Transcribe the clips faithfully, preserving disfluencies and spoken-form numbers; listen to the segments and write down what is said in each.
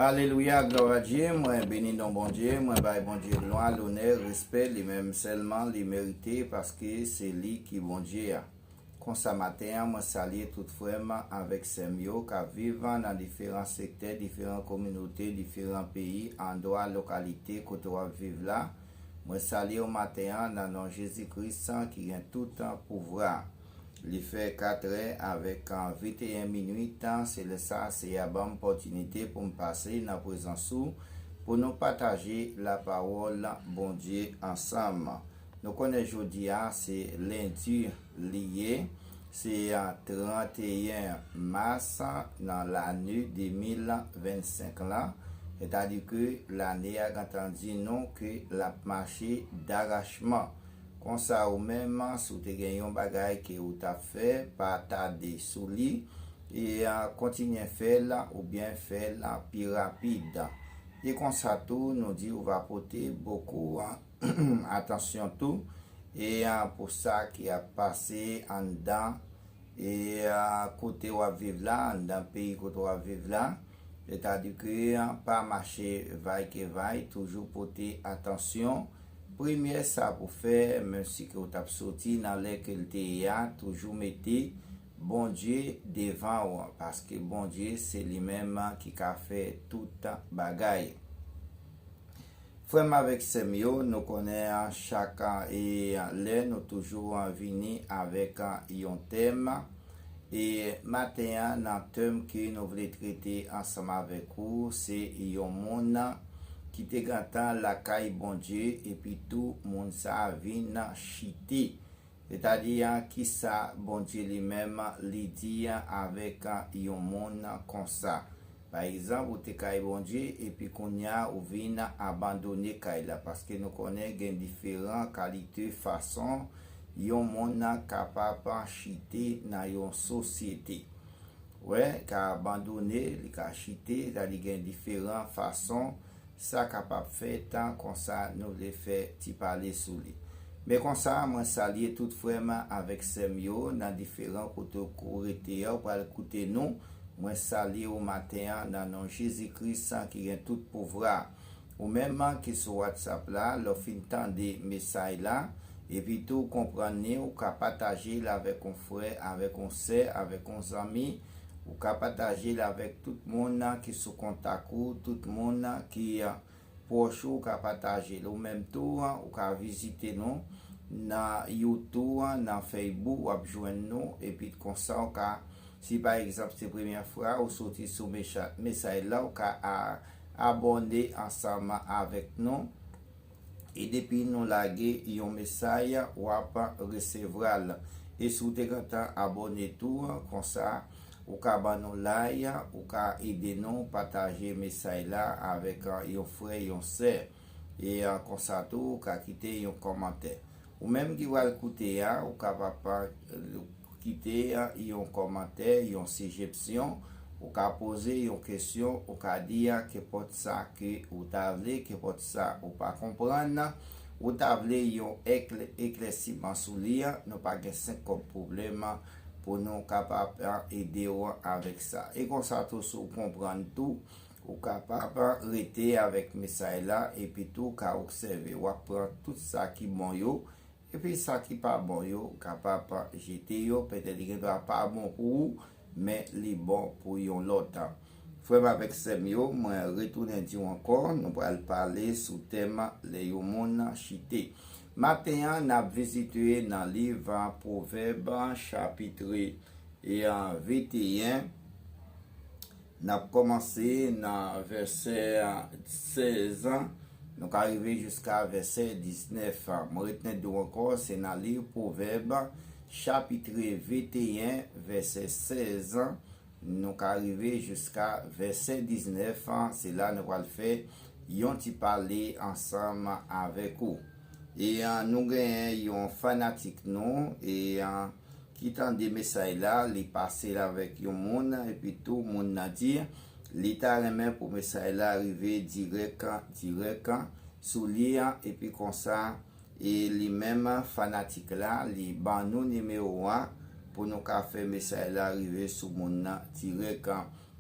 Alelouya, glwa a Dye. Mwen beni non Bondye, mwen bay Bondye glwa, lonè, respè, li menm sèlman li merite, paske se li ki Bondye a. Konsa maten an, mwen salye tout frè m avèk sè m yo k ap viv nan diferan sektè, diferan kominote, diferan peyi, andwa, lokalite kote w ap viv la. Mwen salye w maten an nan non Jezi Kris ki gen tout pouvwa. Li fè katrè avèk venteyen minit, se lè sa Seyè a ban m opòtinite pou m pase nan prezans ou, pou nou pataje lapawòl Bondye ansanm. Nou konnen jodi a se lendi li ye, se tranteyen mas nan lane de mil vennsenk la. Sètadi ke lane a gentan di nou ke l ap mache darachman. Konsa ou menm, si w te gen yon bagay ke ou t ap fè, pa tade sou li, e kontinye fè l oubyen fè l pi rapid. E konsa tou, nou di ou va pote bokou atansyon tou, e pou sa ki ap pase anndan e kote w ap viv la, anndan peyi kote w ap viv la. Sètadi ke pa mache vaykevay, toujou pote atansyon. Premye sa pou fè, menm si ke w t ap soti nan lè ke l te ye a, toujou mete Bondye devan w, paske Bondye se li menm ki ka fè tout bagay. Frè m avèk sè m yo, nou konnen chak e lè nou toujou vini avèk yon tèm. E maten an, nan tèm ke nou vle trete ansanm avèk ou, se yon moun ki te gentan lakay Bondye, epi tou moun sa a vin chite. Sètadi, kisa Bondye li menm li di avèk yon moun konsa? Pa egzanp, ou te kay Bondye, epi kounye a ou vin abandone kay la, paske nou konnen gen diferan kalite fason yon moun kapab chite nan yon sosyete. Wè, ka abandone, li ka chite, sètadi gen diferan fason sa kapab fèt, konsa nou vle fè ti pale sou li. Men konsa, mwen salye tout frè m avèk sè m yo nan diferan kote ou rete a, ou pral koute nou. Mwen salye w maten an nan non Jezi Kris ki gen tout pouvwa. Ou menm ki sou WhatsApp la, lè w fin tande mesaj la, epi tou w konprann li, ou ka pataje l avèk yon frè, avèk yon sè, avèk yon zanmi. Ou ka pataje l avèk tout moun ki sou kontak ou, tout moun ki pwòch ou, ou ka pataje l. Ou menm tou, ou ka vizite nou nan YouTube, nan Facebook, w ap jwenn nou, epi konsa ou ka, si pa egzanp se premyè fwa ou soti sou mesaj la, ou ka abòne ansanm avèk nou. E depi nou lage yon mesaj, w ap resevwa l. E si w te gentan abòne tou, konsa ou ka ban nou like, ou ka ede nou pataje mesaj la avèk yon frè, yon sè. E konsa tou, ou ka kite yon kòmantè. Ou menm ki pral koute a, ou kapab kite yon kòmantè, yon sijepsyon, ou ka poze yon kesyon, ou ka di kenpòt sa ke ou ta vle, kenpòt sa ou pa konprann, ou ta vle yon eklèsiman sou li, nou pa gen senk kòb pwoblèm pou nou kapab ede w avèk sa. E konsa tou, si w konprann tou, ou kapab rete avèk mesaj la, epi tou ou ka obsève, w ap pran tout sa ki bon yo, epi sa ki pa bon yo, ou kapab jete yo, petèt li gendwa pa bon pou ou, men li bon pou yon lòt. Frè m avèk sè m yo, mwen retounen di w ankò, nou pral pale sou tèm lè yon moun chite. Maten an, n ap vizite nan liv Pwovèb, chapit e venteyen. N ap kòmanse nan vèsè sèz, nou ka rive jiska vèsè diznèf. Mwen retounen di w ankò, se nan liv Pwovèb, chapit venteyen, vèsè sèz, nou ka rive jiska vèsè diznèf. Se la nou pral fè yon ti pale ansanm avèk ou. E nou genyen yon fanatik nou, e ki tande mesaj la, li pase l avèk yon moun, epi tou moun nan di li ta renmen pou mesaj la rive dirèk, dirèk sou li, epi konsa, e li menm fanatik la, li ban nou nimewo a pou nou ka fè mesaj la rive sou moun nan dirèk.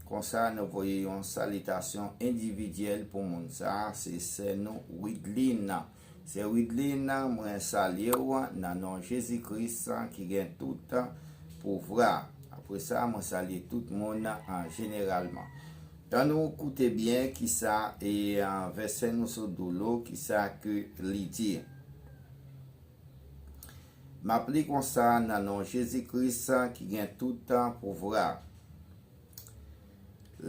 Konsa, nou voye yon salitasyon endividyèl pou moun sa a, se sè nou, Widlin. Sè Widlin, mwen salye w nan non Jezi Kris ki gen tout pouvwa. Apre sa, mwen salye tout moun an jeneralman. Ann nou koute byen kisa e vèsè nou sot dou lo, kisa ke li di. M ap li konsa nan non Jezi Kris ki gen tout pouvwa.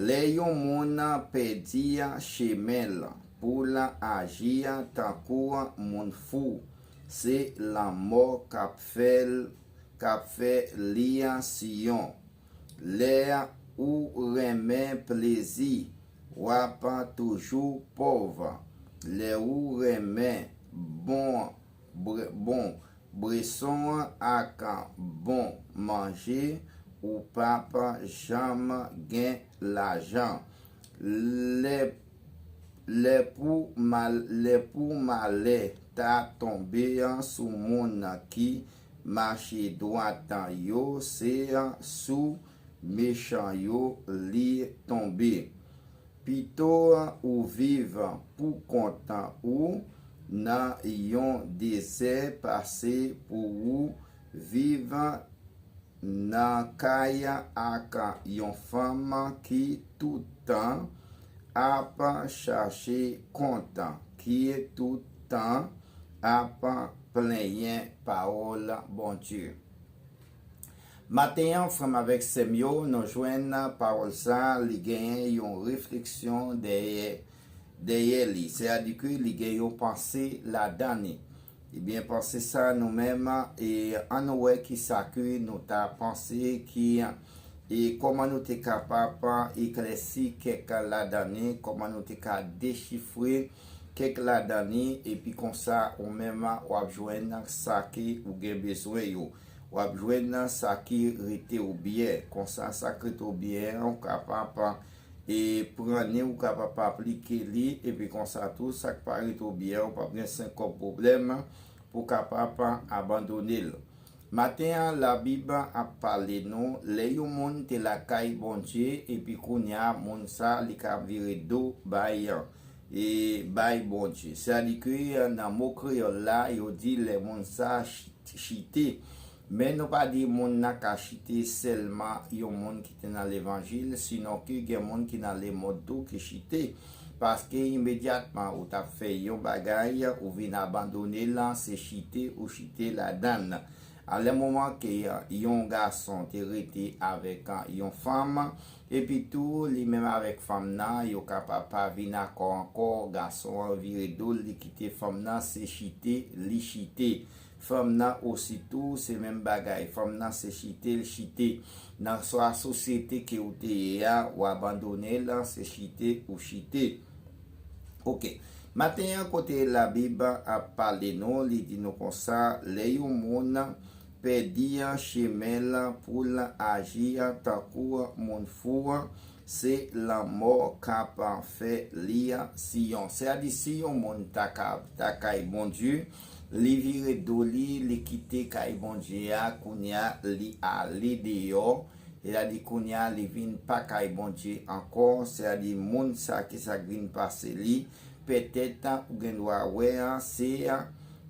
Lè yon moun pèdi chemen l pou l aji tankou moun fou, se lanmò k ap fè l, k ap fè li siyon. Lè ou renmen plezi, w ap toujou pòv. Lè ou renmen bon, bon bweson ak bon manje, ou p ap janm gen lajan. Lè, lè pou mal, lè pou malè ta tonbe sou moun ki mache dwat yo, se sou mechan yo li tonbe. Pito ou viv pou kont ou nan yon dezè pase pou ou viv nan kay ak yon fanm ki tout tan ap chache kont, ki tout tan ap plenyen pawòl Bondye. Maten an, frè m avèk sè m yo, nou jwenn pawòl sa a, li genyen yon refleksyon dèyè, dèyè li. Sètadi ke li gen yon panse ladan li. Ebyen, panse sa a nou menm, e ann nou wè kisa ke nou ta panse ki, e kòman nou te kapab eklèsi kèk ladan li, kòman nou te ka dechifre kèk ladan li, epi konsa ou menm w ap jwenn sa ke ou gen bezwen yo. W ap jwenn sa ki rete w byen. Konsa, sa k rete w byen an, ou kapab, e, pran li, ou kapab aplike li, epi konsa tou, sa k pa rete w byen an, ou p ap gen senkòb pwoblèm pou w kapab abandone l. Maten an, Labib ap pale nou, lè yon moun te lakay Bondye, epi kounye a, moun sa, li ka vire do bay, e, bay Bondye. Sètadi ke, nan mo kreyòl la, yo di lè moun sa ch-, chite. Men nou pa di moun nan ka chite sèlman yon moun ki te nan levanjil, sinon ke gen moun ki nan lemond tou ki chite. Paske imedyatman ou t ap fè yon bagay, ou vin abandone l, se chite ou chite ladan l. A lè moman ke yon gason te rete avèk yon fanm, epi tou li menm avèk fanm nan, yo kapab pa vin akò ankò, gason an vire do l, li kite fanm nan, se chite li chite. Fanm nan osi tou, se menm bagay. Fanm nan se chite l chite. Nan swa sosyete ke ou te ye a, ou abandone l, se chite ou chite. Oke. Maten an, kote Labib ap pale nou, li di nou konsa, lè yon moun pèdi chemen l pou l aji tankou moun fou, se lanmò k ap fè li siyon. Sètadi, si yon moun ta ka, ta kay Bondye, li vire do li, li kite kay Bondye a, kounye a, li ale deyò, sètadi, kounye a, li vin pa kay Bondye ankò, sètadi, moun sa, ki sa k vin pase li, petèt, ou gen dwa wè, se,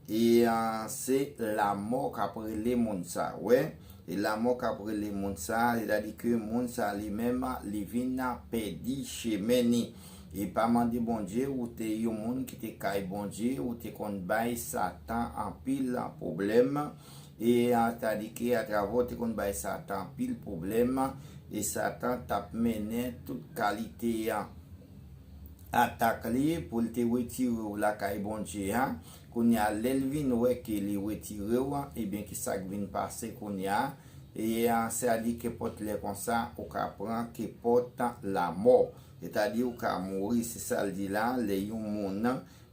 e, se lanmò k ap rele moun sa, wè. E lanmò k ap rele moun sa, sètadi ke moun sa li menm, li vin pèdi chemen ni. E pa mande Bondye, ou te yon moun ki te kay Bondye, ou te konn bay Satan anpil pwoblèm. E, a, sètadi ke atravè ou te konn bay Satan anpil pwoblèm, e Satan t ap mennen tout kalite, a, atak li pou l te retire w lakay Bondye a. Kounye a, lè l vin wè ke li retire w, ebyen, ki sa k vin pase kounye a? E, a, sètadi ke kenpòt lè konsa, ou ka pran kenpòt lanmò. Sètadi, ou ka mouri, se sa l di la, lè yon moun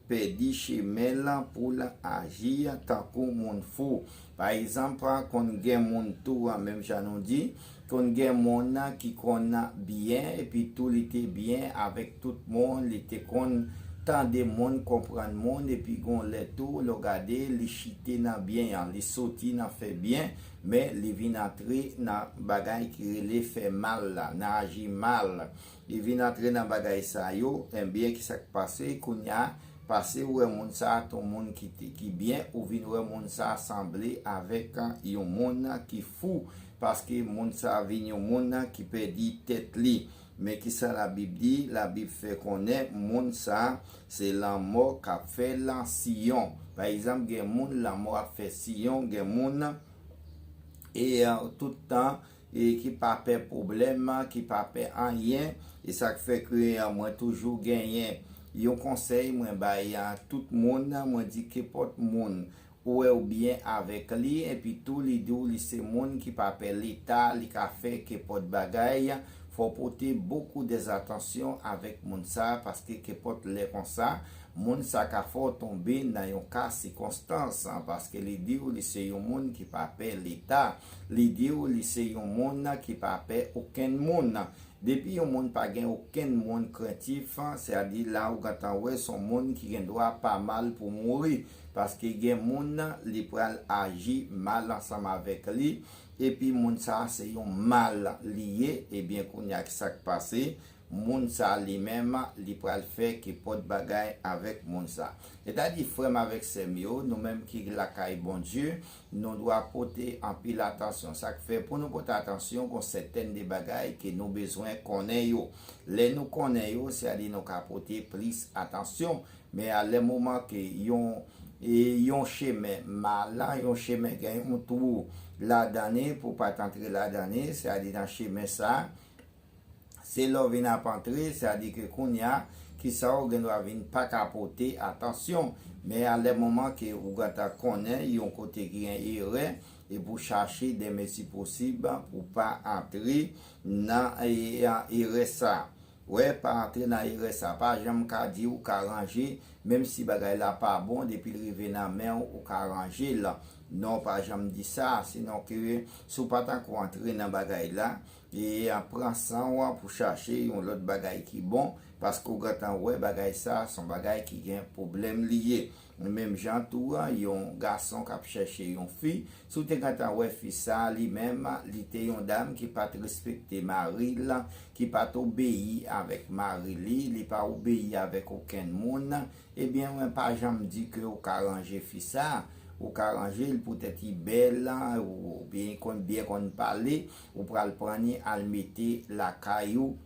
pèdi chemen l pou l aji tankou moun fou. Pa egzanp, konn gen moun tou, menm jan nou di, konn gen moun ki konn byen, epi tou li te byen avèk tout moun, li te konn tande moun, konprann moun, epi gon lè tou, lè w gade, li chite nan byen an, li soti nan fè byen, men li vin antre nan bagay ki rele fè mal la, nan aji mal. Li vin antre nan bagay sa yo, enben, ki sa k pase, kounye a, pase ou wè moun sa a, t on moun ki te, ki byen, ou vin wè moun sa a sanble avèk yon moun ki fou, paske moun sa a vin yon moun ki pèdi tèt li. Men ki sa Labib di? Labib fè konnen moun sa a, se lanmò k ap fè l Siyon. Pa egzanp, gen moun lanmò ap fè Siyon, gen moun e tout tan e ki pa pè pwoblèm, ki pa pè anyen. E sa k fè ke mwen toujou genyen yon konsèy mwen bay a tout moun, mwen di kenpòt moun ou wè w byen avèk li, epi tou li di w li se moun ki pa pè Leta, li ka fè kenpòt bagay, fò w pote bokou dèzatansyon avèk moun sa, paske kenpòt lè konsa, moun sa ka fè w tonbe nan yon ka sikonstans, paske li di w li se yon moun ki pa pè Leta, li di w li se yon moun ki pa pè okenn moun. Depi yon moun pa gen okenn moun krentif, sètadi la ou gentan wè s on moun ki gen dwa pa mal pou mouri, paske gen moun li pral aji mal ansanm avèk li, epi moun sa se yon mal li ye, ebyen kounye a ki sa k pase, moun sa li menm li pral fè kenpòt bagay avèk moun sa. Sètadi frè m avèk sè m yo, nou menm ki lakay Bondye, nou dwa pote anpil atansyon. Sa k fè pou nou pote atansyon, gon sètèn de bagay ke nou bezwen konnen yo. Lè nou konnen yo, sètadi nou ka pote plis atansyon. Men a lè moman ke yon, e yon chemen mal, yon chemen gen yon twou ladan li, pou w pa t antre ladan li, sètadi nan chemen sa, se lè w vin ap antre, sètadi ke kounye a, kisa w gen dwa vin pa ka pote atansyon. Men a lè moman ke ou gentan konnen yon kote ki gen erè, e pou chache de mezi posib pou pa antre nan e, erè sa. Wè, pa antre nan erè sa. Pa janm ka di ou ka ranje, menm si bagay la pa bon, depi l rive nan men w, ou ka ranje l. Non, pa janm di sa, sinon ke si w pa t ankò antre nan bagay la, e pran san w pou chache yon lòt bagay ki bon, paske w gentan wè bagay sa s on bagay ki gen pwoblèm li ye. Menm jan tou, yon gason k ap chèche yon fi, si w te gentan wè fi sa, li menm, li te yon dam ki pa t respekte mari l, ki pa t obeyi avèk mari li, li pa obeyi avèk okenn moun, ebyen, mwen pa janm di ke ou ka ranje fi sa, ou ka ranje l poutèt li bèl, oubyen konn byen konn pale, ou pral pran li al mete lakay ou,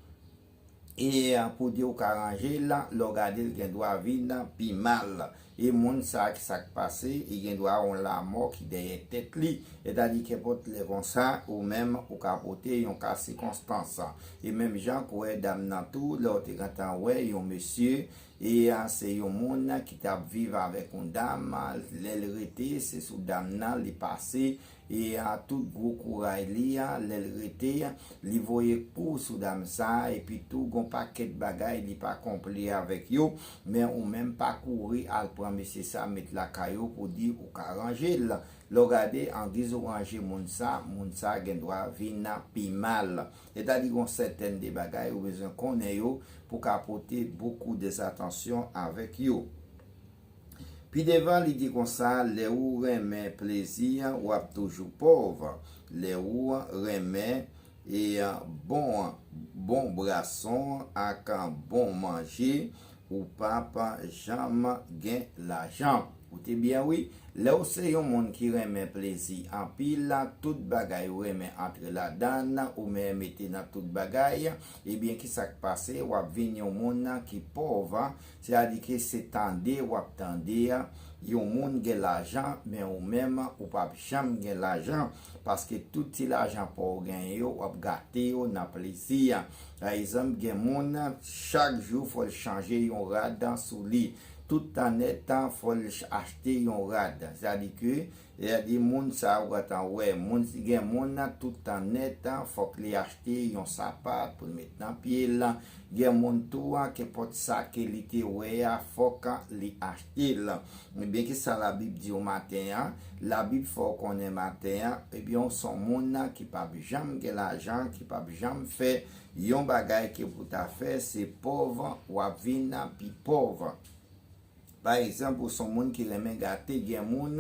e pou di ou ka ranje l, lè w gade l gen dwa vin pi mal. E moun sa ki sa k pase, li gen dwa yon lanmò ki dèyè tèt li. Sètadi kenpòt lè konsa, ou menm ou ka pote yon ka sikonstans. E menm jan k ou wè dam nan tou, lè w te gentan wè yon mesye, e se yon moun ki t ap viv avèk yon dam, lè l rete, se sou dam nan li pase, e a tout gwo kouray li a, lè l rete, li voye kou sou dam sa, epi tou gon pakèt bagay li pa konpli avèk yo, men ou menm pa kouri al pran mesye sa met lakay ou pou di ou ka ranje l. Lè w gade, angiz ou ranje moun sa, moun sa gen dwa vin pi mal. Sètadi gon sètèn de bagay ou bezwen konnen yo pou ka pote bokou dèzatansyon avèk yo. Pi devan, li di konsa, lè ou renmen plezi, w ap toujou pòv. Lè ou renmen e bon, bon bwason ak bon manje, ou p ap janm gen lajan. Koute byen, wi. Lè w se yon moun ki renmen plezi anpil, tout bagay ou renmen antre ladan l, ou menm mete nan tout bagay, ebyen, ki sa k pase? W ap vin yon moun ki pòv, sètadi ke se tande w ap tande yon moun gen lajan, men ou menm, ou p ap janm gen lajan, paske tout ti lajan pa w genyen yo, w ap gate yo nan plezi. Pa egzanp, gen moun, chak jou, fò l chanje yon rad sou li. tout tan nèt, fò l achte yon rad. Sa di ke, e a di moun sa ou gentan wè, moun, gen moun tout tan nèt, fòk li achte yon sapat pou l met nan pye l. Gen moun tou, kenpòt sa ke li te wè a, fòk li achte l. Ebyen, ki sa Labib di w maten an? Labib fè w konnen maten an, ebyen, w se yon moun ki p ap janm gen lajan, ki p ap janm fè yon bagay ke pou ta fè, se pòv, w ap vin pi pòv. Pa egzanp, ou se yon moun ki renmen gate, gen moun,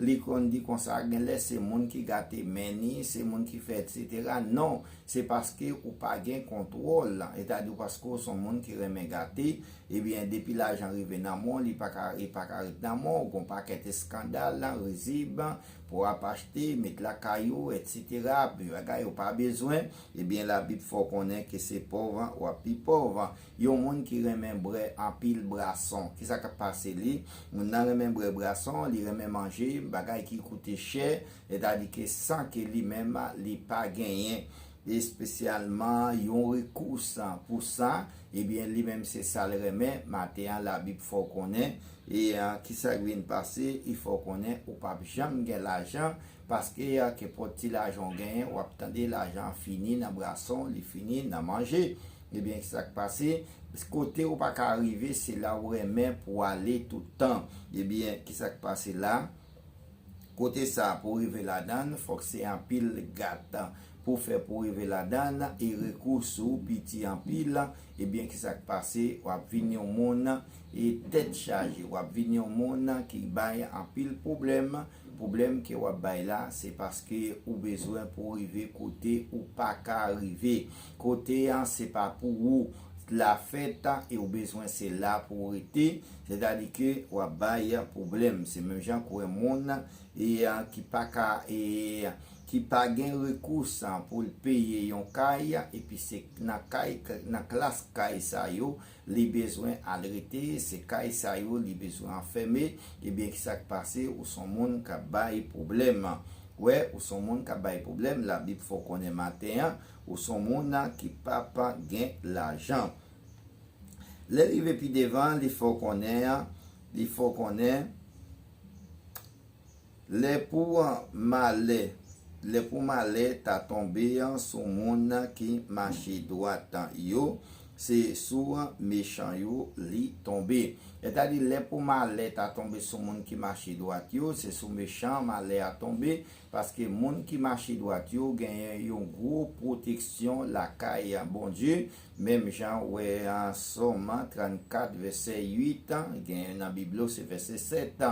li konn di konsa, gen lè se moun ki gate men ni, se moun ki fè, etsetera. Non, se paske ou pa gen kontwòl, etadi paske ou se yon moun ki renmen gate, ebyen, depi lajan rive nan men w, li pa ka, li pa ka ret nan men w, gon pakèt eskandal, rizib, pou w ap achte, met lakay ou, etsetera, bagay ou pa bezwen, ebyen, Labib fè w konnen ke se pòv, w ap pi pòv. Yon moun ki renmen bwè anpil bwason, ki sa k ap pase li? Moun nan renmen bwè bwason, li renmen manje bagay ki koute chè, etadi ke san ke li menm li pa genyen espesyalman yon rekous pou sa, ebyen, li menm se sa l renmen. Maten an, Labib fè w konnen, e, a, ki sa k vin pase, li fè w konnen ou p ap janm gen lajan, paske, a, kenpòt ti lajan w genyen, w ap tande lajan an fini nan bwason, li fini nan manje. Ebyen, ki sa k pase? Kote ou pa ka rive, se la ou renmen pou ale tout tan. Ebyen, ki sa k pase la? Kote sa pou rive ladan, fòk se anpil gat pou fè pou rive ladan, e rekous ou piti anpil. Ebyen, ki sa k pase? W ap vin yon moun e tèt chaje, w ap vin yon moun ki bay anpil pwoblèm. Pwoblèm ke w ap bay la, se paske ou bezwen pou rive kote ou pa ka rive. Kote an, se pa pou ou. La fèt, e ou bezwen se la pou w rete, sètadi ke w ap bay pwoblèm. Se menm jan k ou wè moun, e, a, ki pa ka, e, ki pa gen rekous pou l peye yon kay, epi se nan kay, nan klas kay sa yo, li bezwen al rete, se kay sa yo, li bezwen anfème, ebyen, ki sa k pase? Ou se yon moun k ap bay pwoblèm. Wè, ou se yon moun k ap bay pwoblèm, Labib fè w konnen maten an, ou se yon moun ki p ap gen lajan. Lè l rive pi devan, li fè w konnen, li fè w konnen, lè pou malè, lè pou malè ta tonbe sou moun ki mache dwat yo, se sou mechan yo li tonbe. Sètadi, lè pou malè ta tonbe sou moun ki mache dwat yo, se sou mechan malè a tonbe, paske moun ki mache dwat yo genyen yon gwo pwoteksyon lakay Bondye, menm jan w wè an Sòm trannkat, vèsè uit, genyen nan Bib yo, se vèsè sèt.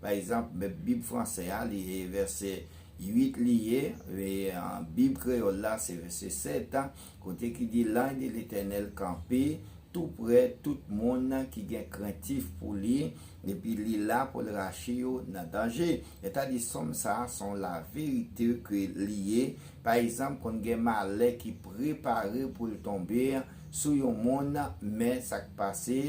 Pa egzanp, Bib franse a, li, e, vèsè uit li ye, e, an Bib kreyòl la, se vèsè sèt, kote ki di, L'ange de l'Éternel kanpe tou prè tout moun ki gen krentif pou li, epi li la pou l rache yo nan danje. Sètadi, Sòm sa a se yon laverite ke li ye. Pa egzanp, konn gen malè ki prepare pou l tonbe sou yon moun, men sa k pase,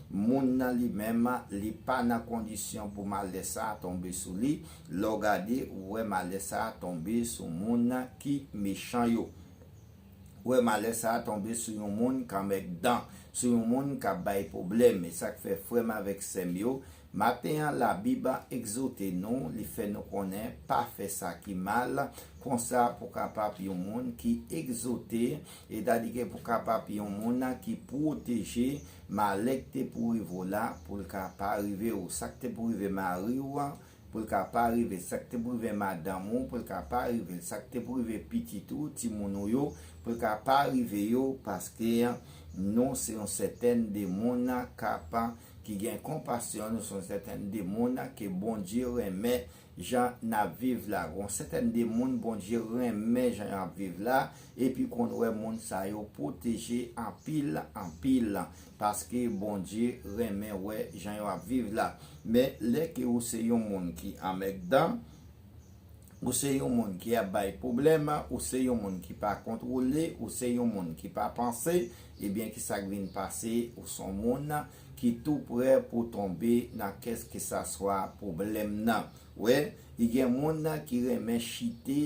moun nan li menm, li pa nan kondisyon pou malè sa a tonbe sou li. Lè w gade, ou wè malè sa a tonbe sou moun ki mechan yo. Ou wè malè sa a tonbe sou yon moun k anmègdan, sou yon moun k ap bay pwoblèm. E sa k fè, frè m avèk sè m yo, maten an, Labib egzòte nou, li fè nou konnen pa fè sa ki mal, konsa pou kapab yon moun ki egzòte, sètadi ke pou kapab yon moun ki pwoteje, malè k te pou rive w la, pou l ka pa rive w. Sa k te pou rive mari w an, pou l ka pa rive. Sa k te pou rive madanm ou, pou l ka pa rive. Sa k te pou rive pitit ou, timoun ou yo, pou l ka pa rive yo, paske nou se yon sètèn de moun k ap, ki gen konpasyon, nou se yon sètèn de moun ke Bondye renmen jan n ap viv la. Gon sètèn de moun, Bondye renmen jan y ap viv la, epi konn wè moun sa yo pwoteje anpil, anpil, paske Bondye renmen wè jan yo ap viv la. Men lè ke ou se yon moun ki anmègdan, ou se yon moun ki ap bay pwoblèm, ou se yon moun ki pa kontwole, ou se yon moun ki pa panse, ebyen, ki sa k vin pase? Ou se yon moun ki tou prè pou tonbe nan kèlkeswa pwoblèm nan. Wè, li gen moun ki renmen chite,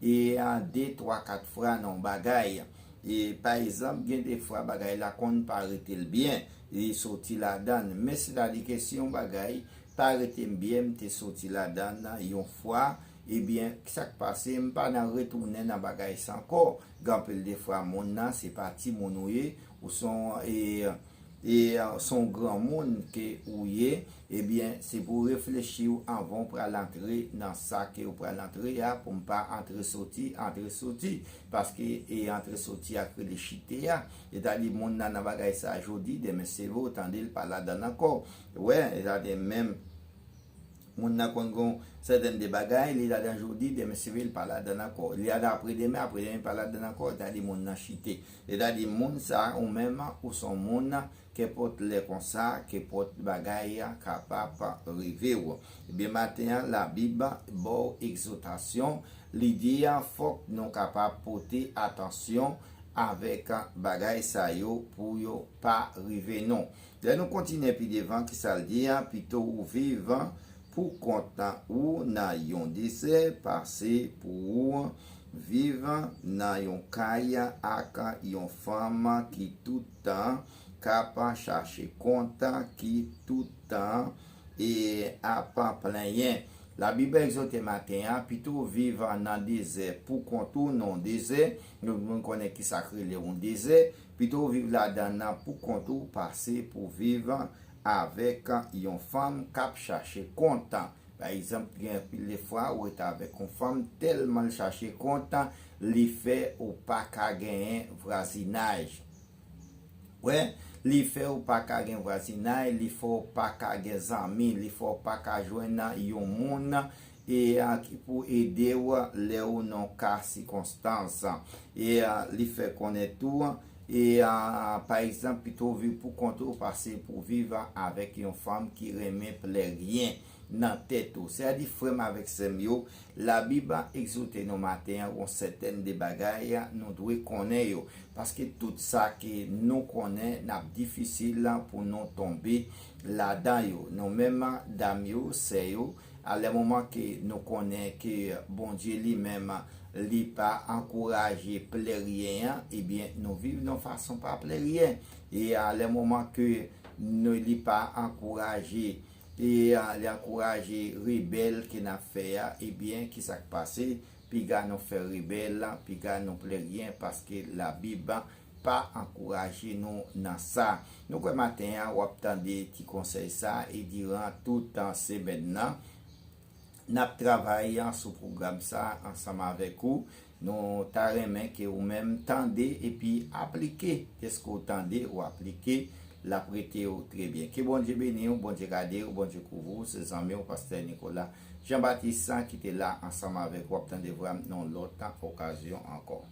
e, a, de, twa, kat fwa nan yon bagay. E pa egzanp, gen de fwa bagay la konn pa rete l byen, li soti ladan l. Men sètadi ke si yon bagay pa rete m byen, m te soti ladan l yon fwa, ebyen, sa k pase, m pa nan retounen nan bagay sa ankò. Gen anpil de fwa, moun nan, se pa timoun ou ye, ou se yon, e, e, se yon granmoun ke ou ye, ebyen, se pou w reflechi w anvan w pral antre nan sa ke w pral antre a, pou m pa antre soti, antre soti, paske e antre soti a k rele chite a. Sètadi moun nan nan bagay sa jodi, demen se vre, w tande l pa ladan l ankò. Wè, sètadi menm moun nan konn gon sètèn de bagay, li ladan jodi, demen se vre, li pa ladan ankò. Li ladan apre demen, apre demen, li pa ladan ankò, sètadi moun nan chite. Sètadi moun sa, ou menm, ou se yon moun, kenpòt lè konsa, kenpòt bagay kapab rive w. Ebyen, maten an, Labib ba w egzòtasyon, li di, fòk nou kapab pote atansyon avèk bagay sa yo pou yo pa rive nou. Lè nou kontinye pi devan, ki sa l di a? Pito ou viv pou kont ou nan yon dezè, pase pou ou viv nan yon kay ak yon fanm ki tout tan k ap chache kont, ki tout tan e ap plenyen. Labib egzòte maten an, pito w viv nan dezè pou kont ou, nan dezè, nou, nou konnen ki sa k rele yon dezè, pito w viv ladan nan pou kont ou, pase pou viv avèk yon fanm k ap chache kont. Pa egzanp, gen anpil de fwa, ou rete avèk yon fanm, tèlman l chache kont, li fè ou pa ka genyen vwazinaj. Wè, li fè ou pa ka gen vwazinaj, li fè ou pa ka gen zanmi, li fè ou pa ka jwenn yon moun e a, ki pou ede w lè ou nan ka sikonstans. E a, li fè konnen tou, e a, pa egzanp, pito w viv pou kont ou pase pou viv avèk yon fanm ki renmen plèryen nan tèt ou. Sètadi, frè m avèk sè m yo, Labib egzòte nou maten an yon sètèn de bagay nou dwe konnen yo. Paske tout sa ke nou konnen, n ap difisil pou nou tonbe ladan yo. Nou menm, dam yo, sè yo, a lè moman ke nou konnen ke Bondye li menm, li pa ankouraje plèryen an, ebyen, nou viv nan fason pa plèryen. E a lè moman ke nou, li pa ankouraje, e a, li ankouraje rebèl ke n ap fè a, ebyen, ki sa k pase? Piga nou fè rebèl, piga nou plèryen, paske Labib pa ankouraje nou nan sa. Nou kwè maten an, w ap tande ti konsèy sa, e diran tout semèn nan, n ap travay sou pwogram sa ansanm avèk ou. Nou ta renmen ke ou menm tande epi aplike. Dèske w tande, ou aplike, l ap rete w trè byen. Ke Bondye beni w, Bondye gade w, Bondye kouvri w. Se zanmi w, pastè Nicolas Jean Baptiste, ki te la ansanm avèk ou. W ap tande vwa m nan yon lòt okazyon ankò.